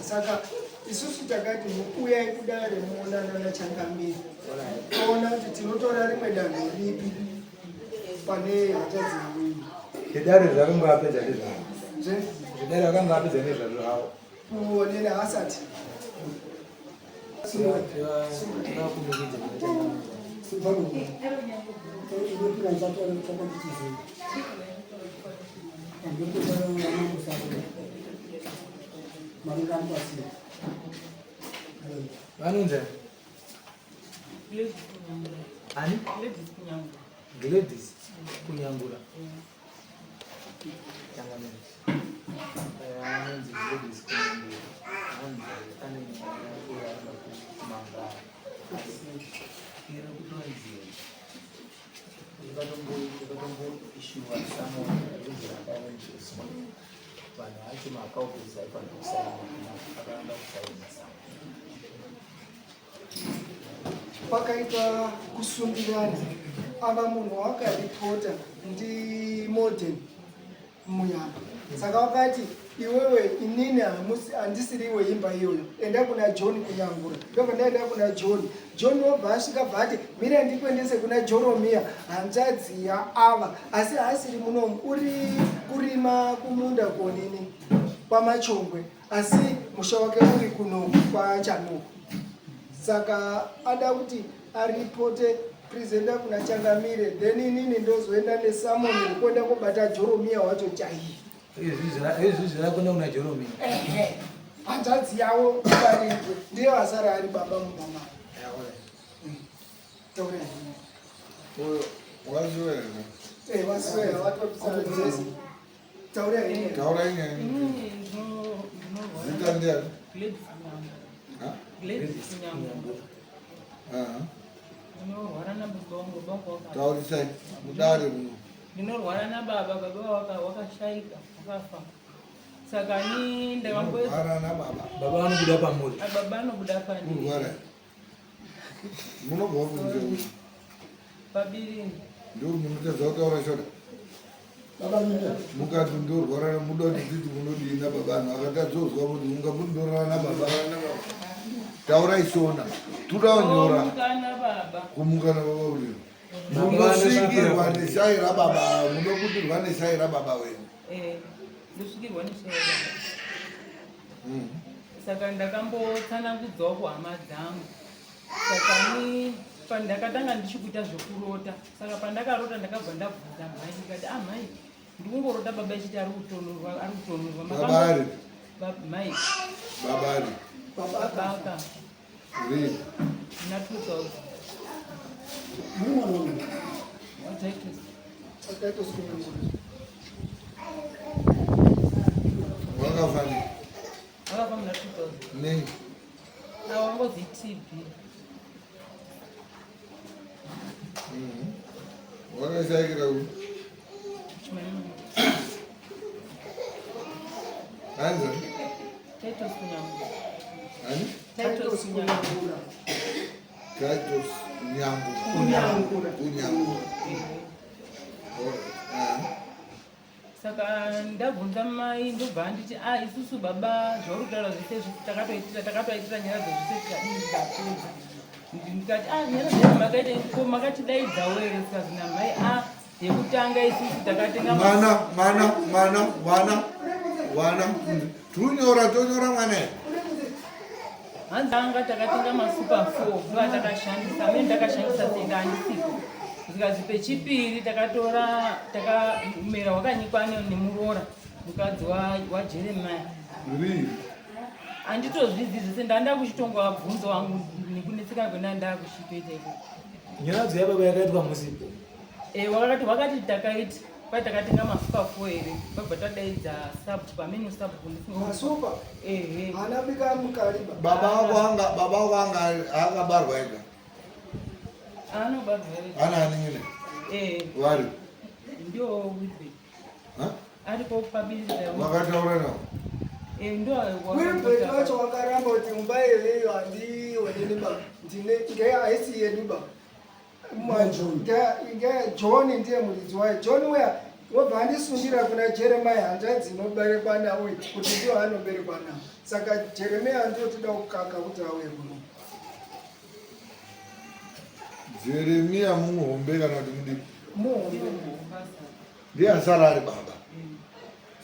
Saka isusu takati uyai kudare muonana nachangamire, toona kuti tinotora rimwe danho ripi pane hanzvadzi yangu iyi. Zvedare zvakanga apedza nezvazvo. Zvedare akanga apedza nezvazvo hawo. Kuonera asati. Vanonzi ani? Gladys Kunyangura. Changamire. Anonzi Gladys Kunyangura. Anonzi ane nyaya yake yaanoda kumangara. Asi iri kutonzi yakatomboishuwa summon yainzi rakaendeswa. Vanhu vacho maculprits aifanira kusaina akaramba kusaina summon. Pakaita kusundirana ava munhu wakaripota ndimodern muyamba saka wakati iwewe inini handisiri iwe imba iyoyo enda kuna john kunyangura ndobva ndaenda kuna john. John wobva asvika bva ati mira ndikuendese kuna Joromia hanzvadzi yaava asi haasiri munomu uri kurima kumunda konini kwamachongwe asi musha wake uri kuno kwachanuku saka ada kuti aripote presenta kuna changamire then inini ndozoenda nesamoni rekuenda kobata Joromia wacho chaiye. Izvi zvirakuenda kuna Joromia. Ehe, hanzvadzi yavo ibarirwe ndiye asara ari baba mumba mavo. Taura. Waziwera. Eh, waziwera watopisa. Taura ini. Taura ini. Zita ndiani? Ha? Gladys Kunyangura. Aha. Ndinorwara nababa wangu, baba wangu wakafa. Taurisai mudare muno. Ndinorwara nababa, baba waka wakashaika, wakafa. Saka ni ndakamboedza. Ndinorwara nababa. Baba vanobuda pamuri. Ah, baba anobuda pandiri. Kurwara. Munobva kunze. Pabiri. Ndio munotadza kutaura shona. Mukati ndorwara muda kuti titi munodii nababa anhu akatadzozwa kuti ungambondorara nababa. Taurai shona. Tuda kunyora. Kumuka nababa. Kumuka nababa kuti. Munosvikirwa neshai rababa, munokutirwa neshai rababa wenyu. Eh, ndosvikirwa neshai rababa. Saka ndakambotsanangudzawo kuhama dzangu. Saka ni pandakatanga ndichikuita zvekurota. Saka pandakarota ndakabva ndabvunza mhai ndikati ah mhai ndikungorota baba ichiti ari kutonhorwa ari kutonhorwa. Baba ari? Mhai. Baba ari? Baba aka. Rini? Muna 2000. Wataitwa. Wataitwa siku Wakafa nei? Wakafa muna 2000. Nei? Awangozi TB. Wakashaikira ku? Anza? Titus Kunyangura. Ani? Titus Kunyangura. Titus Kunyangura. Kunyangura. Kunyangura. Alright. Saka ndabvunza mai ndobva anditi ah isusu baba zvauri kutaura zvese izvi takatoitira takatoitira nyaradzo zvese tikadii tikapedza. Ndikati ah nyaradzo makaita ko makatidaidzawo here zikazi namai ah yekutanga isusu takatenga mwana mwana mwana mwana mwana tunyora tonyora mwana here hanzi anga takatenga masuper 4 ndiwo atakashandisa amene ndakashandisa senda andisipo zikazi pechipiri takatora takamera hwakanyikwa nemuroora mukadzi wajeremiah handitozvidzi zvese ndanda kuchitonga wabvunzo wangu nekunetseka kwendanda kuchitoita ikoko Nyaradzo yababa yakaitwa musipo. Eh, wakati wakati takaita kwai takatenga masupa fo here kwabva tadaidza sabhuku amene sabhuku ndifunga Masupa ehe haana bika mukariba. Baba wako anga baba wako anga akabarwa ega. anobarwa here Ana anin'ina eh vari. ndio Wilbert Ha? aripo pabirira Wakataura navo. eh ndio Wilbert wacho wakaramba kuti mumba iyoyo handionini ba ndine nge haisi yedu ba. Nge John ndiye muridzi wayo. John uya Wobva andisundira kuna Jeremiah hanzvadzi inoberekwa nawe kuti ndiwo anoberekwa nawo. Saka Jeremiah ndiwo toda kukaka kuti auye kuno. Jeremiah muhombe kana kuti mudiki? Muhombe. Ndiye asara ari baba.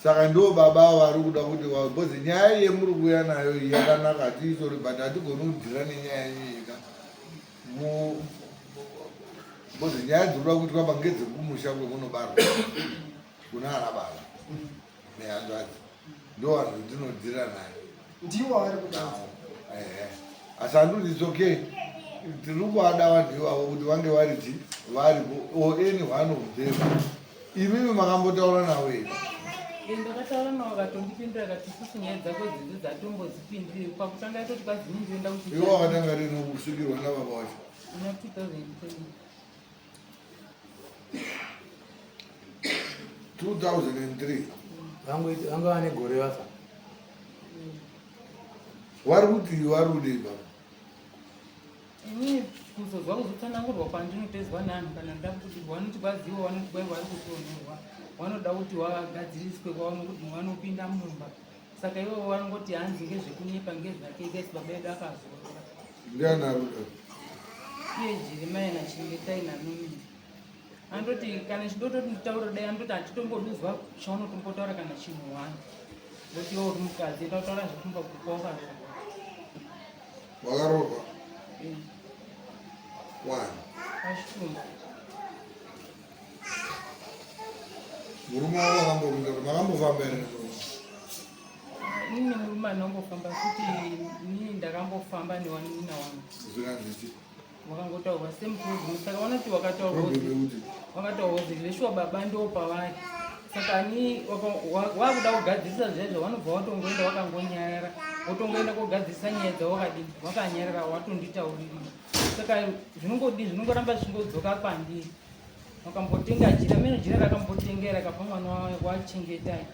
Saka ndo baba vari kuda kuti because nyaya yemuri kuuya nayo iyi yakanaka hatiitori but hatigoni kudhira nenyaya yenyika. Because nyaya dziri kuda kuitwa pa ngedzekumusha kwekunobarwa kuna ana baba nehanzvadzi ndo vanhu vetinodhira nayo. Ndiwo vari kuda. Ehe. Asi handiti it's okay. Tiri kuvada vanhu ivavo kuti vange vari chi varipo or any one of them. Imimi makambotaura navo here? Ndakataura navo vakatondipindura akati isusu nyaya dzako idzi dzatombozipindiri pakutanga itoti kwazini ndioenda kuti Iwe wakatanga rini kusvikirwa nababa wacho? Muna 2003. 2003. Vanga vane gore vafa. Wari kuti wari kudei baba? Ini kuzozwa kuzotsanangurwa kwandinopedzwa neanhu kana ndakuti vanoti kwaziwa vanoti kwai vari kutonhorwa vanoda kuti wagadziriswe kwavanoti vanopinda mumba saka ivo vanongoti hanzi ngezvekunyepa ngezvake kesi baba edu akazorora. Ndiani ari kudaro? Iye Jeremiah naChengetai naNomini. Andoti kana chidototi nditaura dai andoti hatitomboduzwa chaunotombotaura kana chinhu one. Ngoti iwe uri mukadzi enda kutaura zvekumba kwawakaroorwa. Wakaroorwa? Eh. Wani? Pashitumba. Murume wako akambopinda makambofamba here nemurume? Ini nemurume anongofamba futi inini ndakambofamba newanina wangu. Zvikanzi chii? Wakangotaurwa same problem saka vanoti wakataurwa wakataurwa kuti zveshuwa baba ndo pavari saka ani wakuda kugadzirisa zvaizvo vanobva watongoenda wakangonyarara wotongoenda kogadzirisa nyaya dzawakadini wakanyarara watonditauriri saka zvinongodi zvinongoramba zvichingodzoka kwandiri wakambotenga jira meno jira rakambotengera rakapa mwana wachengetai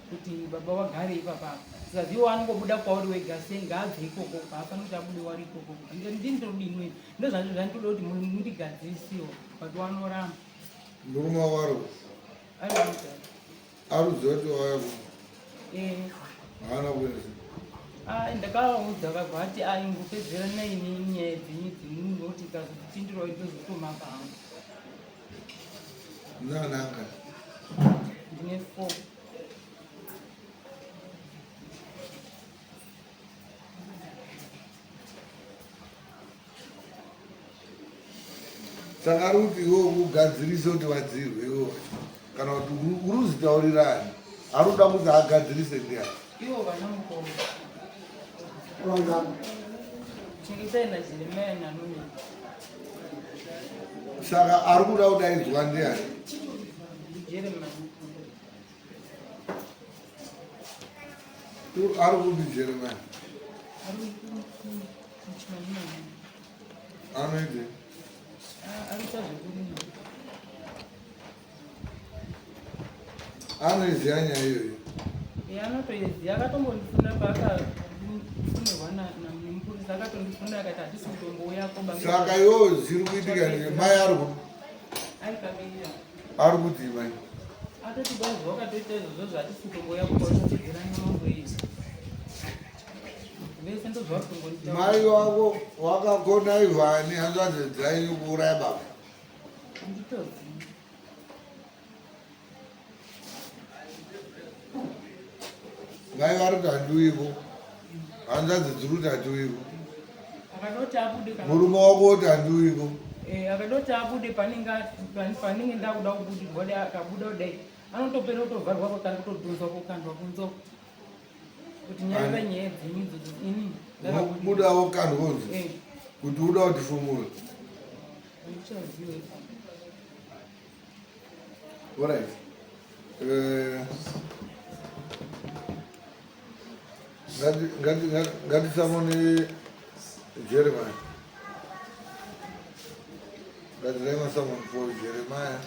kuti baba wagare ipapa saka iwo anongobuda kwauri wega sei ngaabve ikoko haafaniri kuti abude wari ikoko ndini ndodini ndozvanzo zvandinoda kuti mundigadzirisiwo but wanoramba murume waro aruziva kuti wauya kuno eh. haana kuenda ah, ndakavaudza vakabva vati aingopedzera ah, naini nyaya dzenyu dzinoti kazopindirawo ndozotomapa hangu Nananga. Ndine 4. Saka ari kuti iwe ugadzirise kuti vadzirwe iwe wacho kana kuti uri kuzitaurira ani ari kuda kuti agadzirise ndiani Ivo vana mukoma. Vangani? Chengetai naJeremiah naNumi. Saka ari kuda kudaidzwa ndiani? Ari kupi Jeremiah? Anoite? Anoiziva nyaya iyoyo? Anotoiziva, akatombondifuna paakafunirwa nemupurisa, akatondifuna akati hatisi kutombouya ko. Saka iwowo zviri kuitika ndee mai ari ku ari kuti mai atoti bazi wakatoita izvozvo zvatisi kutombouya kutotidzira nyamambo iyi vese ndozvavari kungondiita. Mai wako wakakona ivhani hanzvadzi dzainyu kuuraya baba? Handitozivi. Mai vari kuti handiuyiko, hanzvadzi dziri kuti handiuyiko, Akadoti abude kana murume wako woti handiuyiko. Eh, akadoti abude panenge ndakuda kubudirwa dai akabuda kudai anotopera kutovharwa kana kutodhonzwa kukandwa kunze uko. Kuti nyaya nyaya dzenyu idzodzo ini ndakabudirwa. Buda wokandwa kunze Eh, kuti uda kuti fumura. handichazivi. Alright. Eh, ngatisamone Jeremiah. Ngatirai masamon for Jeremiah.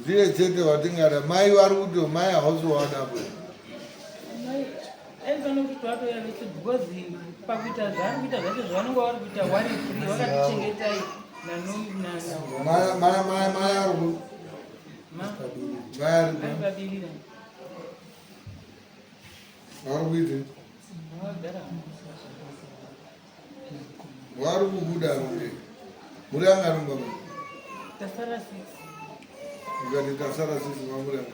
Ndiye chete watingada. Mai vari kuti mai hausi wadapo. Aifanira kuti twatouya vese because pakuita zvaari kuita zvacho zvavanenge vari kuita wari free vakatichengetai Mai ari Mai ari pabirira. Vari kuitei? Vari kubuda rume. Muri angani baba? Tasara 6. Ukati tasara 6 mamuri angani?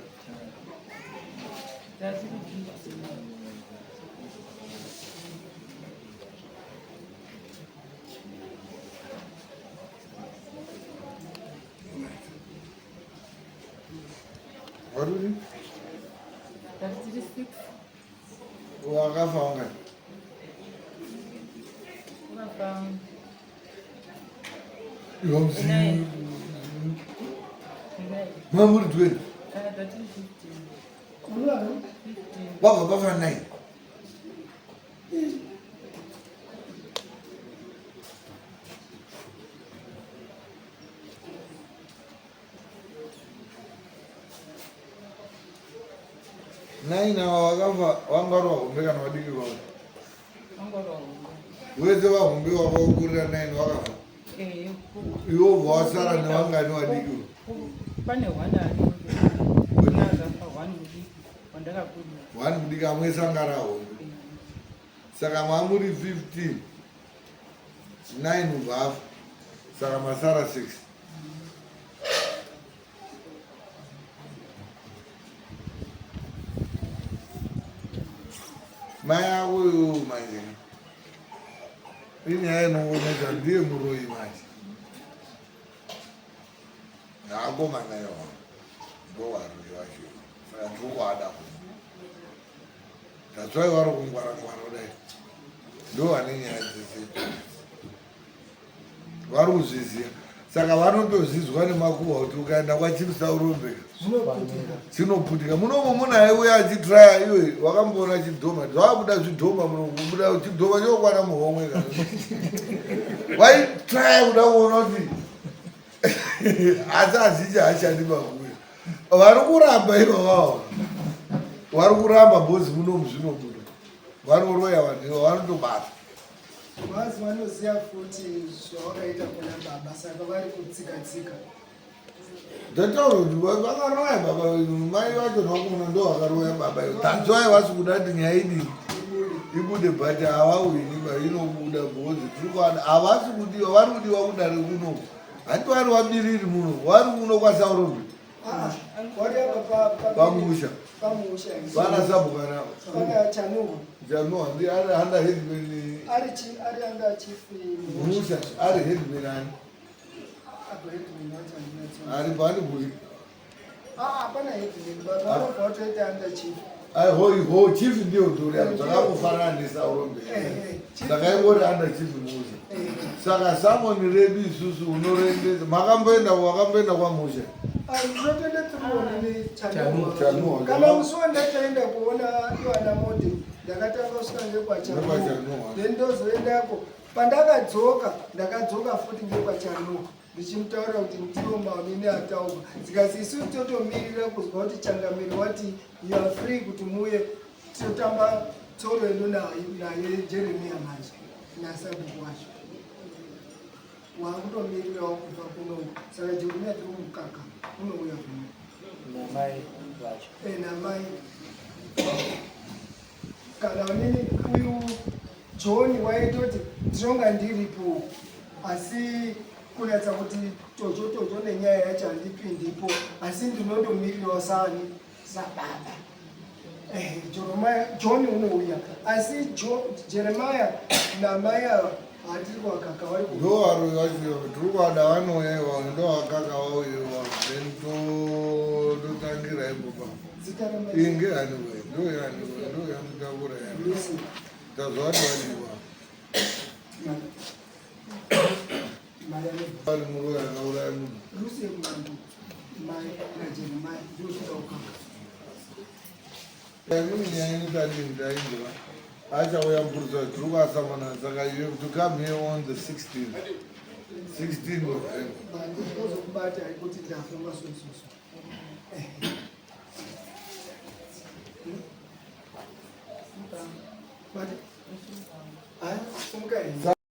Waruri? Tiri 6. Wakafa wangani? Wakafa. Iwe Mamuri 20. Kana tatiri 15. Munhu 15. Wabva pafa 9. Nine ava vakafa vanga vari vahombe kana vadiki vavo? Vanga vari vahombe. Wese vahombe vakakurira nine vakafa? Eh, Iwe ubva wasara nevangani vadiki? Pane one ari akafa, one mudiki wandakakurira. One mudiki amwe sanga rahombe. Saka mamuri 15, 9 ubva afa, saka masara 6. Mai ako iwewe manje inyaya inongonetsa, ndiye muroyi manje naakomana iwawo ndo varoyi vacho, saka tiri kuada kuno. That's why vari kungwara ngwara kudai, ndo vane nyaya dzese, vari kuzviziva, saka vanotozvizwa nemakuhwa kuti ukaenda kwaChief Saurombe Zvinoputika. Chinoputika munomo. Munhu aiuya achitraya, iwe wakamboona chidhoma zvakuda zvidhoma muno kubuda chidhoma chokwana muhomwe kana waitraya kuda kuona kuti, asi azhinji haashandi makuya. Vari kuramba ivavavo, vari kuramba bhozi munomu zvinobuda, vanoroya vanhu ivo vanotobata. Vazi vanoziva futi zvavakaita kuna baba, saka vari kutsika tsika. Ndataura kuti vakaroya baba, mai vacho nakumuna ndo vakaroya baba ivo. That's why vasi kuda kuti nyaya idini ibude, but havawini ba, inobuda because tiri kuada. Havasi kudiwa, vari kudiwa kudare kuno. Handi vari vabiriri muno, vari kuno kwaSaurombe. Ah, vari apa Pamusha. Pamusha. Vana sabhukana. Pana Chanuwa. Chanuwa ndi ari under headman. Ari chi ari under chief. Musha ari headman ani? Apo headman wacho handinatso. Ari pani buri? Ah, hapana headman, but vanobva vatoita under chief. Ho, chief ndiyo ndori apo, zvakakufanana neSaurombe. Chief. Saka ingori under chief Musha. Saka samoni redu isusu unorendesa, makamboenda, wakamboenda kwaMusha? Ndinotoenda through Chanuwa. Chanuwa. Kana musi wandataenda kuona iwana mode, ndakatanga kusvika ngekwaChanuwa, NgekwaChanuwa. then ndozoendako. Pandakadzoka, ndakadzoka futi ngekwaChanuwa ndichimutaurira kuti ndiwo maonini ataurwa, zikasi isu totomirira kuzwa kuti changamiri wati you are free kuti muye totamba tsoro yedu naye naye Jeremiya manje nasabhuku wacho wakutomirirawo kubva kuno. Saka Jeremiya tiri kumukaka unouya kuno. Namai vacho. Namai kana nini uyu John waitoti ndinonga ndiripo, asi kunatsa kuti tocho tocho nenyaya yacho handipindipo, asi ndinondomirirawo sani sababa. John unouya, asi Jeremiah namai ava hatiri kuwakaka, vari Ndo vari vacho tiri kuada, vanouya ivavo, ndo vakaka vauyiwa, then totangira ipopa. Zita ramai? Inge yaniwe, ndo yaniwe, ndo yamutakura yani. Lucy. Tazwa kuti vadiwa. Mai Vari muroyi akauraya munhu. Lucy yekumambo, mai naJeremiah ndotoda kukaka. Inini nyaya inotadini tainzwa, achauya mupurisa, tiri kuasamana, saka you have to come here on the 16 16 November. Ndozokubata kuti ndafamba soisoso.